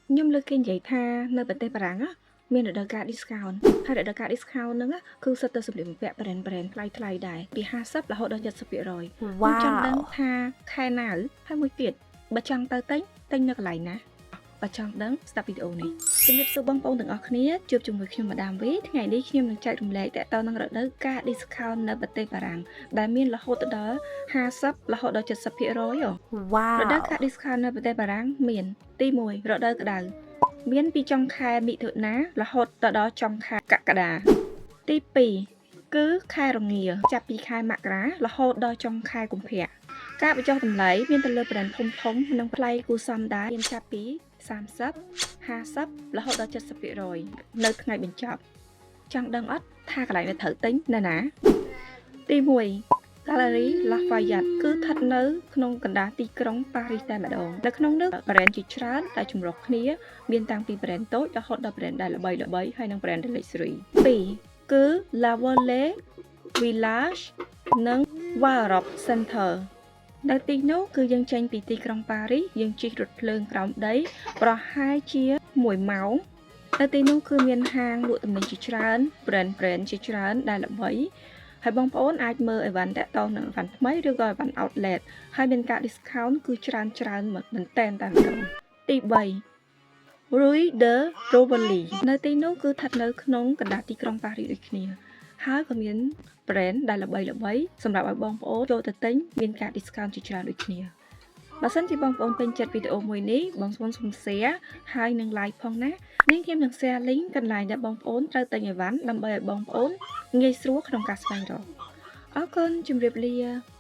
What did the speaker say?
ខ្ញុំលើកគេនិយាយថានៅប្រទេសបារាំងណាមានរដូវកាល discount ហើយរដូវកាល discount ហ្នឹងណាគឺសុទ្ធតែសម្លៀកបំពាក់ brand brand ថ្លៃថ្លៃដែរពី50រហូតដល់70%ខ្ញុំចង់ដឹង ថាខែណាហើយមួយទៀតបើចង់ទៅទិញទិញនៅកន្លែងណាបើចង់ដឹងស្ដាប់វីដេអូនេះជំរាបសួរបងប្អូនទាំងអស់គ្នាជួបជាមួយខ្ញុំម៉ាដាមវីថ្ងៃនេះខ្ញុំនឹងចែករំលែកតទៅនឹងរដូវកាល discount នៅប្រទេសបារាំងដែលមានរហូតដល់50រហូតដល់70%ហ៎ រដូវកាល discount នៅប្រទេសបារាំងមានទី1រដូវក្តៅមានពីចុងខែមិថុនារហូតទៅដល់ចុងខែកក្កដាទី2គឺខែរងាចាប់ពីខែមករារហូតដល់ចុងខែកុម្ភៈការបញ្ចុះតម្លៃមានទៅលើ brand ធំធំនិងថ្លៃគួរសមដែរមានចាប់ពី30 50រហូតដល់70%នៅថ្ងៃបញ្ចប់ចង់ដឹងអត់ថាកន្លែងដែលត្រូវទិញនៅណាទី1 Galerie Lafayette គឺស្ថិតនៅក្នុងកណ្ដាលទីក្រុងប៉ារីសតែម្ដងនៅក្នុងនោះ brand ជាច្រើនដែលចម្រុះគ្នាមានតាំងពី brand តូចរហូតដល់ brand ដែលល្បីៗហើយនិង brand ដែល luxury 2គឺ La Vallée Village និង Europe Center នៅទីនោះគឺយើងចេញពីទីក្រុងប៉ារីសយើងជិះរថភ្លើងក្រោមដីប្រហែលជា1ម៉ោងនៅទីនោះគឺមានហាងលក់ទំនិញជាច្រើន brand brand ជាច្រើនដែលល្បីហើយបងប្អូនអាចមើលអីវ៉ាន់តាក់ទងនឹងអីវ៉ាន់ថ្មីឬក៏អីវ៉ាន់ outlet ហើយមានការ discount គឺច្រើនច្រើនមែនតែនតែម្ដងទី3 Rue de Rivoli នៅទីនោះគឺស្ថិតនៅក្នុងកណ្ដាលទីក្រុងប៉ារីសដូចគ្នា ហើយក៏មាន brand ដែលល្បីៗសម្រាប់ឲ្យបងប្អូនចូលទៅទិញមានការ discount ជាច្រើនដូចគ្នាបើសិនជាបងប្អូនពេញចិត្តវីដេអូមួយនេះបងប្អូនសូម share ហើយនិង like ផងណានាងខ្ញុំនឹង share link កន្លែងដែលបងប្អូនត្រូវទិញអីវ៉ាន់ដើម្បីឲ្យបងប្អូនងាយស្រួលក្នុងការស្វែងរកអរគុណជម្រាបលា។